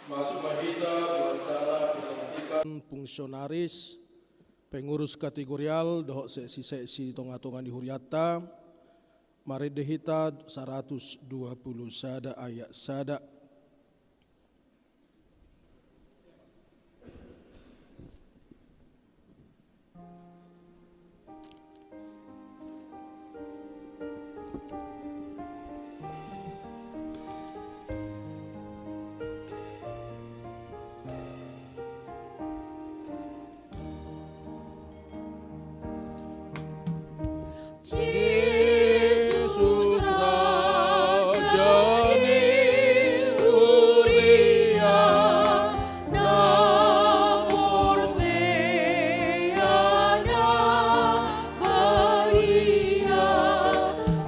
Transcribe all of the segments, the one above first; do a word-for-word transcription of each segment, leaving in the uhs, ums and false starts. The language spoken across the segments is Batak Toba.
Masuk ma hita tu acara pelantikan fungsionaris, pengurus kategorial dohot seksi-seksi di tonga-tonga ni hurianta. Marende hita saratus dua pulu sada ayat sada. Jesus, Raja ni huria, na porsea na badia,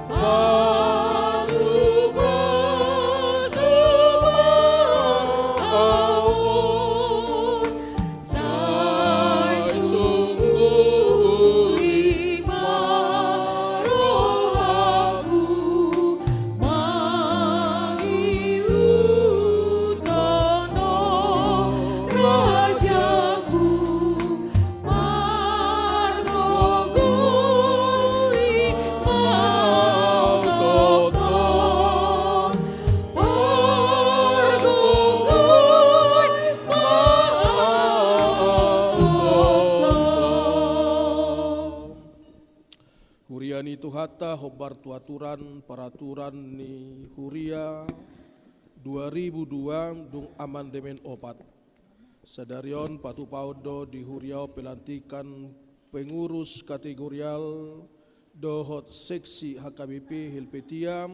pasu-pasu ma au on. Sai sungguh i ma rohaku, mangihuthon do rajaku, margogo i ma au tongtong. Huria ni Tuhanta, hombar tu aturan paraturan ni huria dua ribu dua dung amandemen opat. Sadari on patupaon do di huria on pelantikan pengurus kategorial dohot seksi H K B P Helvetia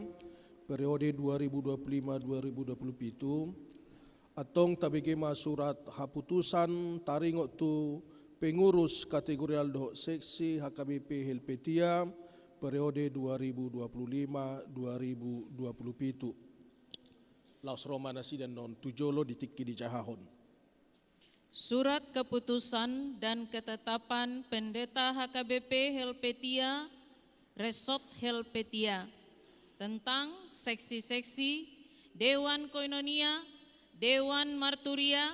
periode dua ribu dua puluh lima dua ribu dua puluh pitu. Antong tabege ma surat haputusan taringot tu pengurus kategorial dohot seksi H K B P Helvetia periode dua ribu dua puluh lima dua ribu dua puluh pitu. Laos ro ma nasida annon tu jolo di tingki dijahahon. Surat keputusan dan ketetapan Pendeta H K B P Helvetia, Resort Helvetia, tentang seksi-seksi, Dewan Koinonia, Dewan Marturia,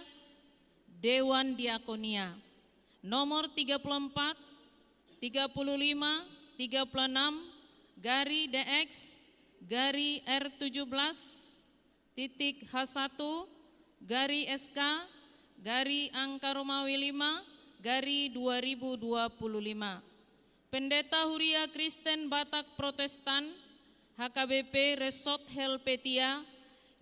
Dewan Diakonia, nomor tiga puluh empat, tiga puluh lima, tiga puluh enam, gari D X, gari R tujuh belas, titik H satu, gari S K, gari angka Romawi lima, gari dua ribu dua puluh lima. Pendeta Huria Kristen Batak Protestan, H K B P Resort Helvetia,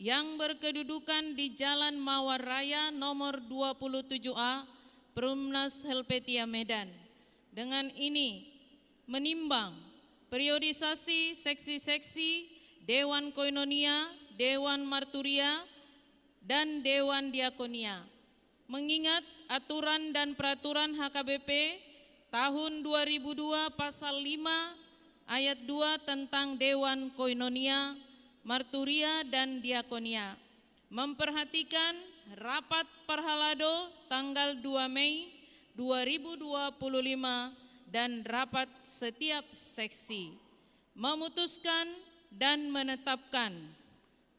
yang berkedudukan di Jalan Mawar Raya nomor dua puluh tujuh A, Perumnas Helvetia Medan. Dengan ini, menimbang periodisasi seksi-seksi Dewan Koinonia, Dewan Marturia, dan Dewan Diakonia. Mengingat aturan dan peraturan H K B P tahun dua ribu dua pasal lima ayat dua tentang Dewan Koinonia, Marturia, dan Diakonia. Memperhatikan rapat parhalado tanggal dua Mei dua ribu dua puluh lima dan rapat setiap seksi. Memutuskan dan menetapkan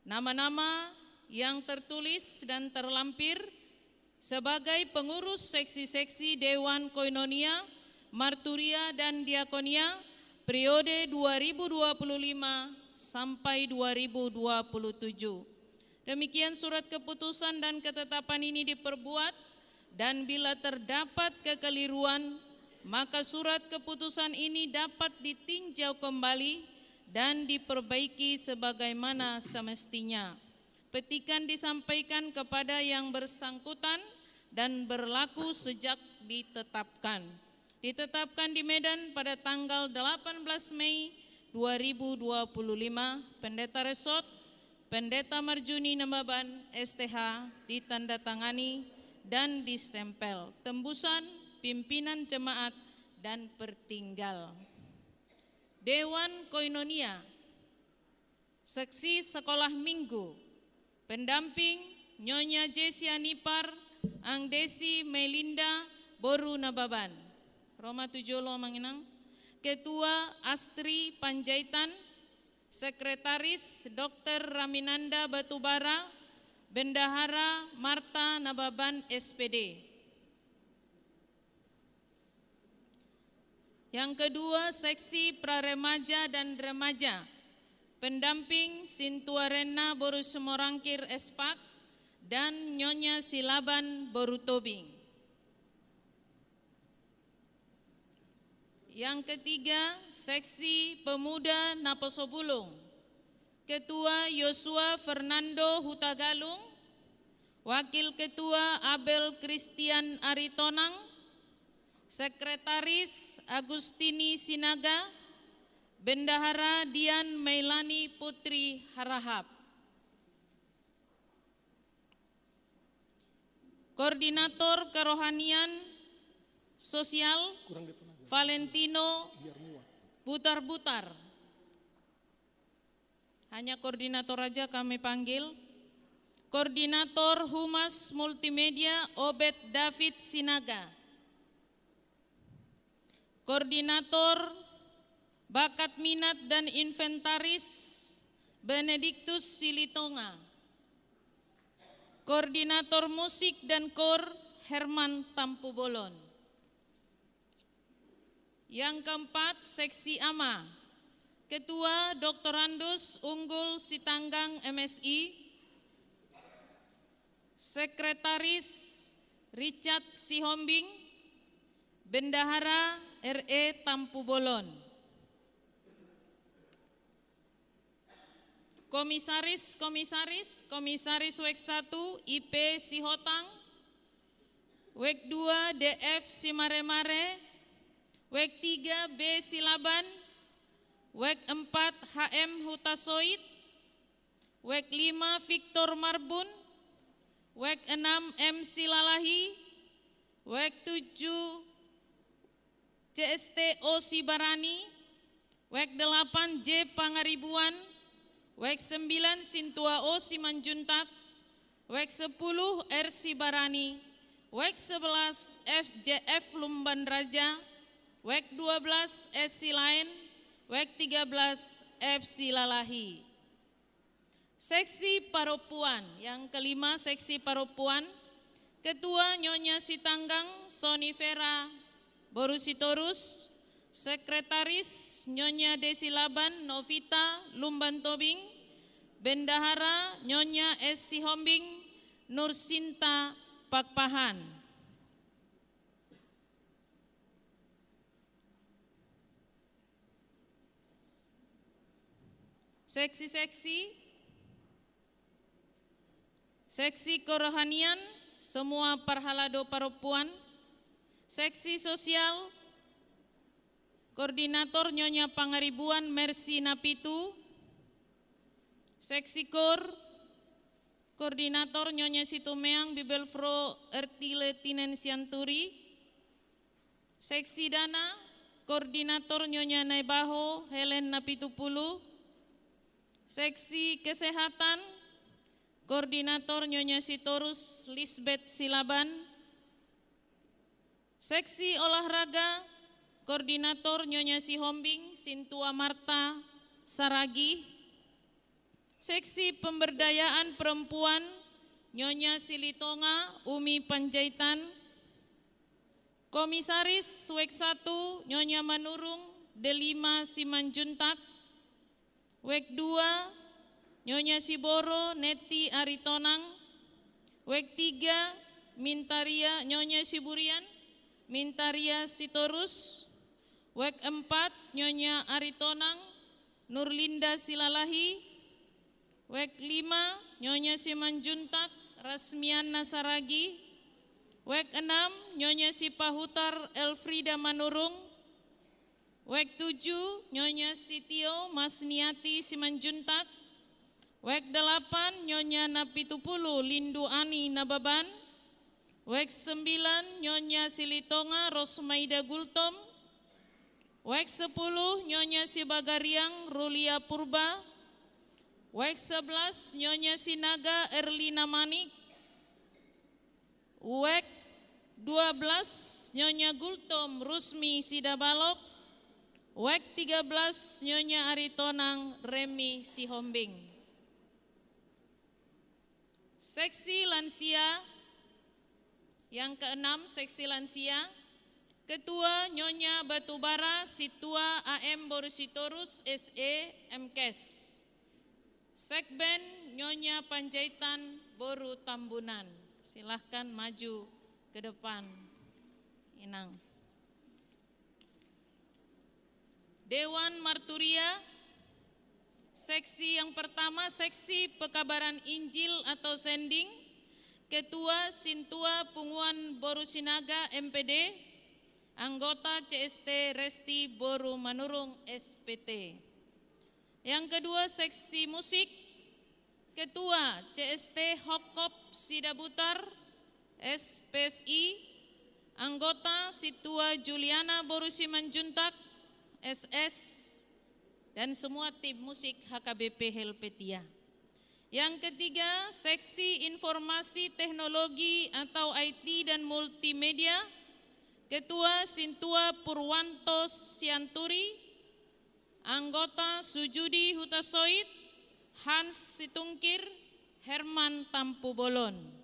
nama-nama yang tertulis dan terlampir sebagai pengurus seksi-seksi Dewan Koinonia, Marturia, dan Diakonia periode dua ribu dua puluh lima sampai dua ribu dua puluh tujuh. Demikian surat keputusan dan ketetapan ini diperbuat, dan bila terdapat kekeliruan, maka surat keputusan ini dapat ditinjau kembali dan diperbaiki sebagaimana semestinya. Petikan disampaikan kepada yang bersangkutan dan berlaku sejak ditetapkan. Ditetapkan di Medan pada tanggal delapan belas Mei dua ribu dua puluh lima, Pendeta Resort, Pendeta Marjuni Nababan, S T H, ditandatangani dan distempel. Tembusan, pimpinan jemaat, dan pertinggal. Dewan Koinonia, Seksi Sekolah Minggu, pendamping Nyonya Jessia Nipar, Ang Desi Melinda, boru Nababan. Ro ma tu jolo, Amang Inang. Ketua Astri Panjaitan, Sekretaris Dokter Raminanda Batubara, Bendahara Marta Nababan, S P D. Yang kedua, seksi pra remaja dan remaja, pendamping Sintua Renna boru Simorangkir, S Pak, dan Nyonya Silaban boru Tobing. Yang ketiga, seksi pemuda Naposobulung, ketua Yosua Fernando Hutagalung, wakil ketua Abel Christian Aritonang, sekretaris Agustini Sinaga, bendahara Dian Meilani Putri Harahap. Koordinator kerohanian sosial, Valentino Butar-Butar. Hanya koordinator aja kami panggil. Koordinator Humas Multimedia, Obed David Sinaga. Koordinator Bakat Minat dan Inventaris, Benediktus Silitonga. Koordinator Musik dan Kor, Herman Tampubolon. Yang keempat, seksi ama. Ketua, Doktorandus Unggul Sitanggang, M Si. Sekretaris, Richard Sihombing. Bendahara, R E Tampubolon. Komisaris, komisaris, komisaris wek satu, I P Sihotang, wek dua, D F Simaremare, wek tiga, B Silaban, wek empat, H M Hutasoit, wek lima, Victor Marbun, wek enam, M Silalahi, wek tujuh, C S T O Sibarani, wek delapan, J Pangaribuan, wek sembilan, Sintua O Simanjuntak, wek sepuluh, R Sibarani, wek sebelas, F J F Lumban Raja, wek dua belas, S Silaen, wek tiga belas, F Silalahi. Seksi parompuan, yang kelima, seksi parompuan, ketua Nyonya Sitanggang Sonifera boru Sitorus, sekretaris Nyonya Desi Laban Novita Lumban Tobing, bendahara Nyonya S Sihombing Nursinta Pakpahan. Seksi-seksi, seksi kerohanian, semua parhalado parompuan, seksi sosial, koordinator Nyonya Pangaribuan Mercy Napitu, seksi kor, koordinator Nyonya Situmeang Bibelvrouw Ertile Tinen Sianturi, seksi dana, koordinator Nyonya Naibaho Helen Napitupulu, seksi kesehatan, koordinator Nyonya Sitorus Lisbeth Silaban, seksi olahraga, koordinator Nyonya Sihombing Sintua Marta Saragih, seksi pemberdayaan perempuan, Nyonya Silitonga Umi Panjaitan. Komisaris wek satu, Nyonya Manurung Delima Simanjuntak. Wek dua, Nyonya Siboro Neti Aritonang. Wek tiga, Mintaria, Nyonya Siburian Mintaria Sitorus. Wek empat, Nyonya Aritonang Nurlinda Silalahi. Wek lima, Nyonya Simanjuntak Rasmiana Saragih. Wek enam, Nyonya Sipahutar Elfrida Manurung. Wek tujuh, Nyonya Sitio Masniati Simanjuntak. Wek delapan, Nyonya Napitupulu Lindu Ani Nababan. Wek sembilan, Nyonya Silitonga Rosmaida Gultom. Wek sepuluh, Nyonya Sibagariang Rulia Purba. Wek sebelas, Nyonya Sinaga Erlina Manik. Wek dua belas, Nyonya Gultom Rusmi Sidabalok. Wek tiga belas, Nyonya Aritonang Remi Sihombing. Seksi lansia, yang keenam, seksi lansia, ketua Nyonya Batubara Sintua A M boru Sitorus, S E, M Kes. Sekben Nyonya Panjaitan boru Tambunan. Silahkan maju ke depan, Inang. Dewan Marturia, seksi yang pertama, seksi pekabaran Injil atau sending, ketua Sintua Punguan boru Sinaga, M P D, anggota C S T Resti boru Manurung, S P T. Yang kedua, seksi musik, ketua C S T Hokop Sidabutar, S P S I, anggota Sintua Juliana boru Simanjuntak, S S, dan semua tim musik H K B P Helvetia. Yang ketiga, seksi informasi teknologi atau I T dan multimedia, ketua Sintua Purwanto Sianturi, anggota Sujudi Hutasoit, Hans Situngkir, Herman Tampubolon.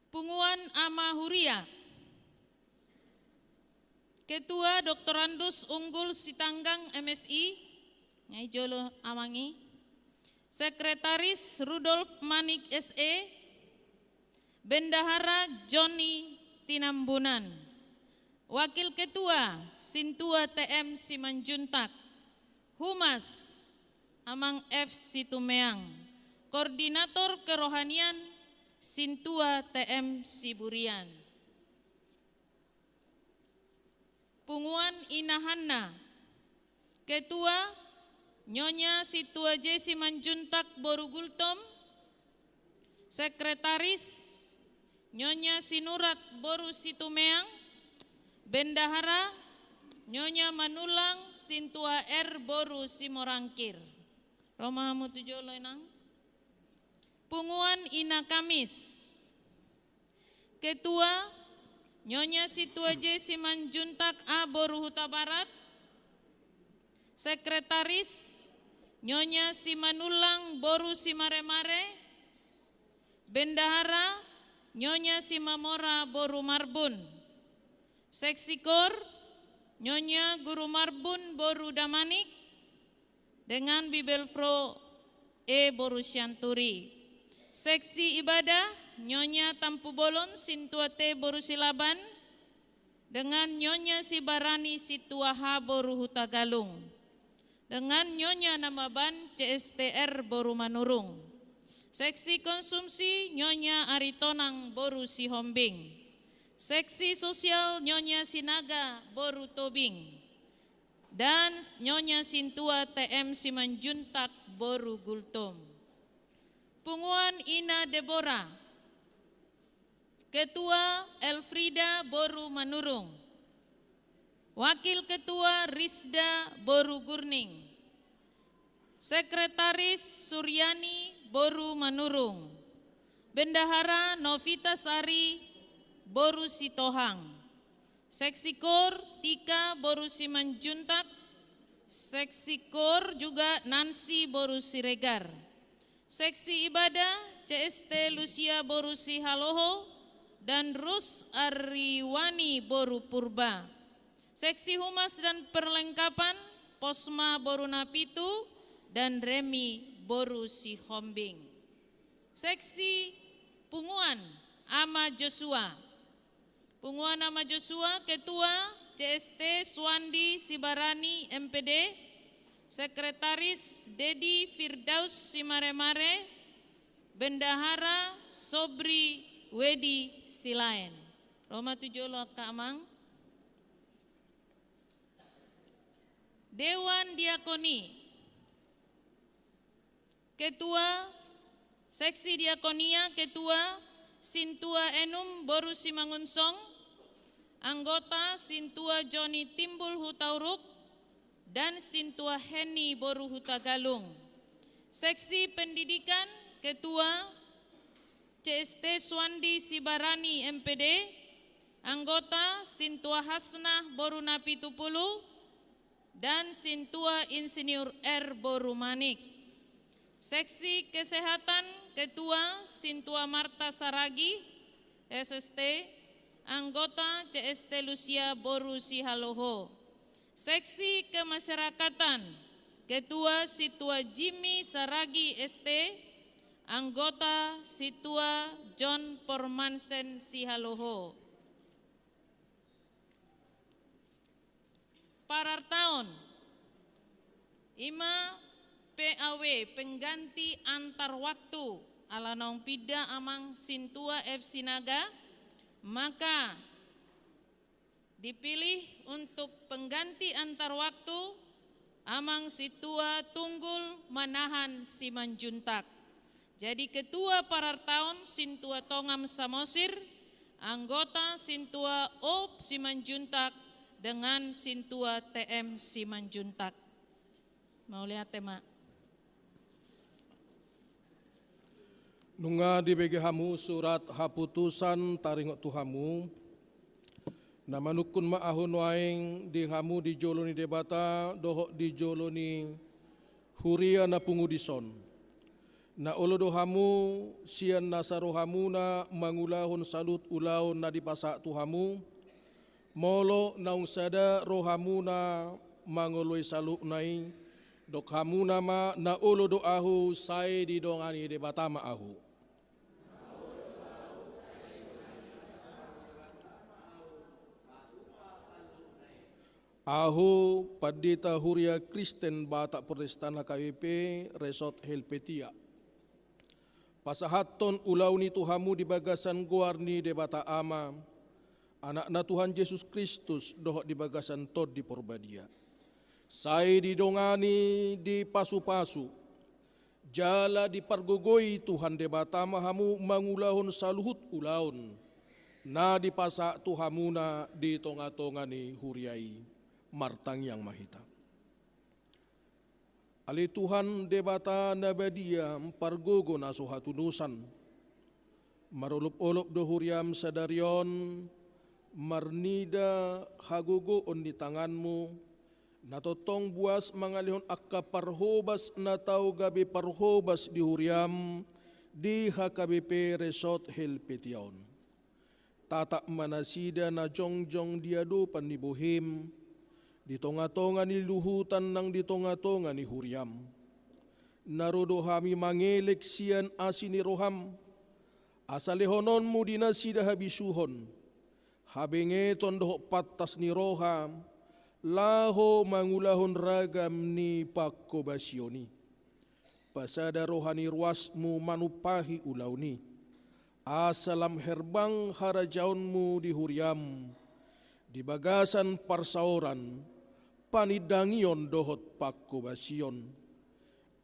Punguan Ama Huria, ketua Doktorandus Unggul Sitanggang, M Si, nga i jolo amang i. Sekretaris Rudolf Manik, S E, bendahara Joni Tinambunan, wakil ketua Sintua T M Simanjuntak, humas Amang F Situmeang, koordinator kerohanian Sintua T M Siburian. Punguan Ina Hanna, ketua Nyonya Sintua J Simanjuntak boru Gultom, sekretaris Nyonya Sinurat boru Situmeang, bendahara Nyonya Manulang Sintua R boru Simorangkir. Ro ma hamu tu jolo, Inang. Punguan Ina Kamis, ketua Nyonya Sintua J Simanjuntak A boru Hutabarat, sekretaris Nyonya Simanullang boru Simaremare, bendahara Nyonya Simamora boru Marbun, seksi kor Nyonya Guru Marbun boru Damanik, dengan Bibelvrouw E boru Sianturi. Seksi ibadah, Nyonya Tampubolon Sintua T boru Silaban, dengan Nyonya Sibarani Sintua H boru Hutagalung, dengan Nyonya Namaban C S T R boru Manurung. Seksi konsumsi, Nyonya Aritonang boru Sihombing. Seksi sosial, Nyonya Sinaga boru Tobing. Dan Nyonya Sintua T M Simanjuntak boru Gultom. Punguan Ina Debora, ketua Elfrida boru Manurung, wakil ketua Risda boru Gurning, sekretaris Suryani boru Manurung, bendahara Novita Sari boru Sitohang. Seksi kor, Tika boru Simanjuntak. Seksi kor juga Nancy boru Siregar. Seksi ibadah, C S T Lucia boru Sihaloho dan Rus Ariwani boru Purba. Seksi humas dan perlengkapan, Posma boru Napitu dan Remi boru Sihombing. Seksi punguan, Ama Joshua. Punguan Ama Joshua, ketua C S T Suandi Sibarani M P D, sekretaris Dedi Firdaus Simaremare, bendahara Sobri Wedi Silaen. Ro ma tu jolo angka amang. Dewan Diakoni. Ketua, seksi diakonia, ketua Sintua Enum boru Simangunsong, anggota Sintua Joni Timbul Hutauruk, dan Sintua Heni boru Hutagalung. Seksi pendidikan, ketua C S T Suandi Sibarani M P D, anggota Sintua Hasnah boru Napitupulu, dan Sintua Insinyur R Borumanik. Seksi Kesehatan, Ketua Sintua Marta Saragih, S S T, anggota C S T Lucia boru Sihaloho. Seksi Kemasyarakatan, Ketua Sintua Jimmy Saragih, S T, anggota Sintua John Pormansen Sihaloho. Parartaon, ima P A W, pengganti antar waktu, ala naung pinda amang Sintua F Sinaga, maka dipilih untuk pengganti antar waktu amang Sintua Tunggul Manahan Simanjuntak. Jadi ketua parartaon Sintua Tongam Samosir, anggota Sintua Op Simanjuntak dengan Sintua T M Simanjuntak. Mauliate ma. Nunga dibege hamu surat haputusan taringot tu hamu, na manungkun ma ahu nuaeng di hamu di jolo ni Debata dohot di jolo ni huria na pungu dison. Na olo do hamu sian nasa rohamuna mangulahon saluhut ulaon na dipasahat tu hamu, molo naung sada rohamuna mangoloi saluhutna i, dok hamuna ma na olo do ahu, sai didongani Debata ma ahu. Ahu, Pandita Huria Kristen Batak Protestan H K B P, Resort Helvetia, pasahathon ulaon i tu hamu di bagasan goar ni Debata Ama, Anakna Tuhan Jesus Kristus, dohot di bagasan Tondi Porbadia. Sai didongani, dipasupasu, jala dipargogoi Tuhan Debata ma hamu mangulahon saluhut ulaon na dipasahat tu hamuna di tongatonga ni huria i. Martangiang ma hita. Ale Tuhan Debata na badia, pargogo na so hatudosan, marolopolop do huriam sadari on marnida hagogoon ni tanganmu, na tongtong buas mangalehon angka parhobas na tau gabe parhobas di huriam di H K B P Resort Helvetia on. Tatap ma nasida na jongjong di adopan ni bohim, di tongatonga ni luhutan nang di tongatonga ni huriam. Na ro do hami mangelek sian asi ni roham, asa lehononmu di nasida habisuhon, habengeton dohot pantas ni roha, laho mangulahon ragam ni panghobasion i. Pasada roha ni ruasmu manumpahi ulaon i, asa lam herbang harajaonmu di huriam, di bagasan parsaoran, panindangion dohot panghobasion.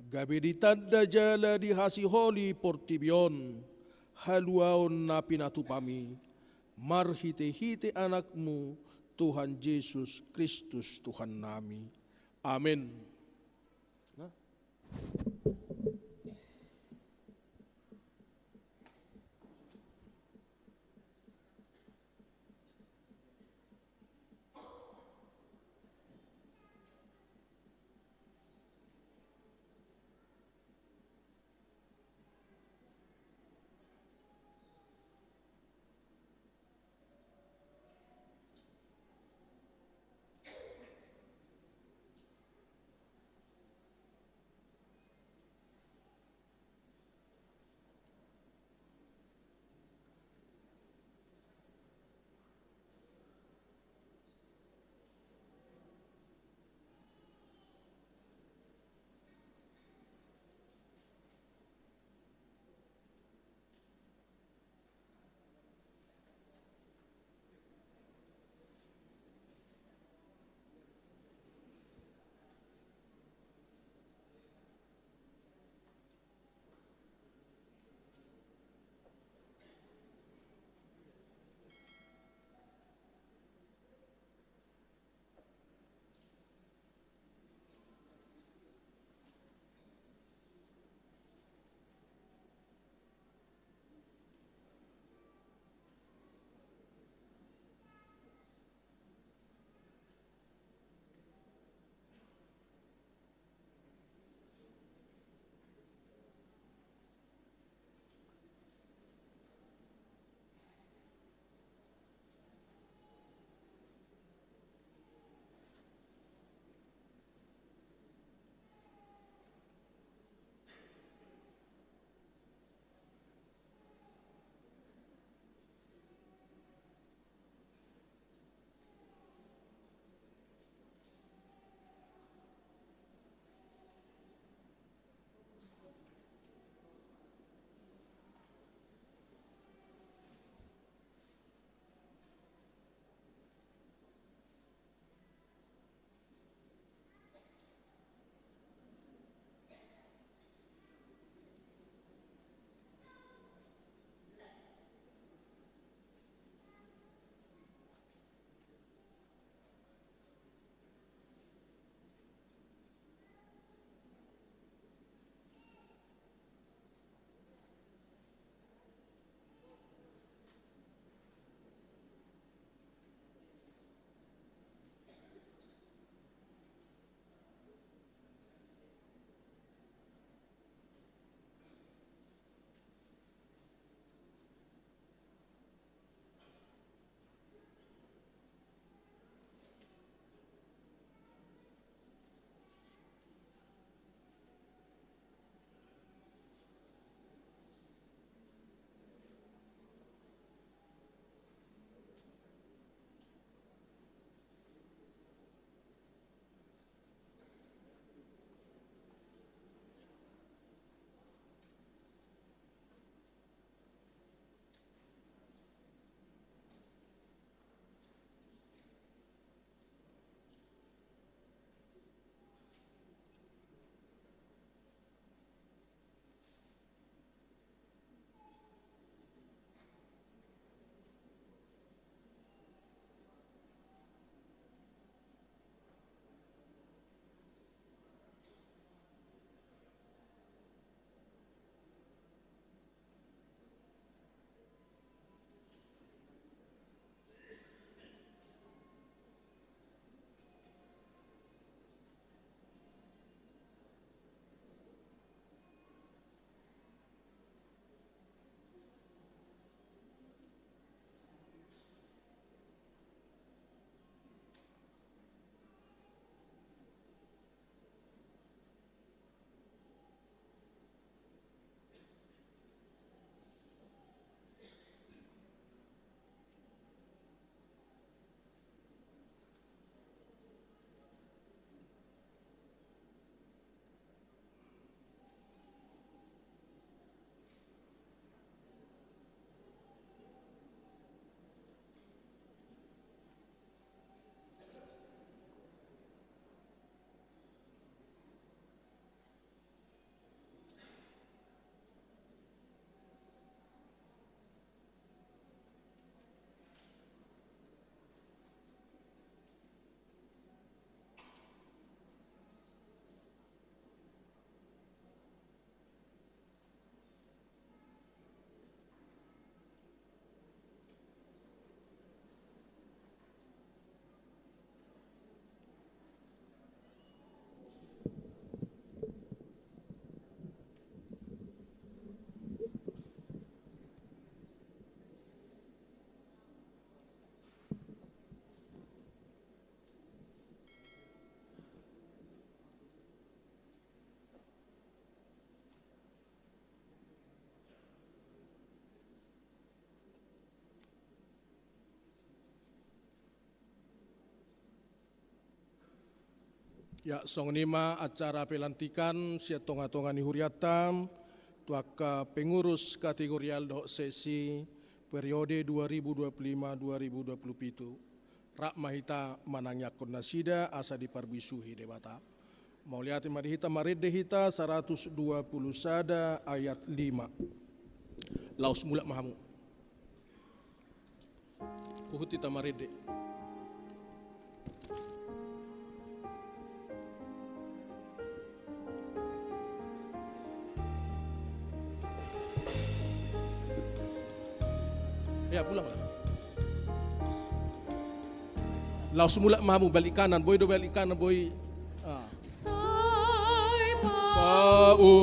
Gabe ditanda jala dihasiholi portibi on haluaon na pinatupami, marhitehite Anakmu, Tuhan Jesus Kristus Tuhannami. Amen. Nah. Ya, songon i ma acara pelantikan sian tonga-tonga ni hurianta tu angka pengurus kategorial dohot sesi periode dua ribu dua puluh lima dua ribu dua puluh pitu. Rap ma hita manangiangkon nasida asa diparbisuhi Debata. Mauliate ma di hita, marende hita saratus dua puluh sada ayat lima. Laos mulak ma hamu. Huhut hita marende. Ya, pulang lah. Laos mulak ma hamu, balik kanan, boi do balik kanan, boi. Ah. Sai pauli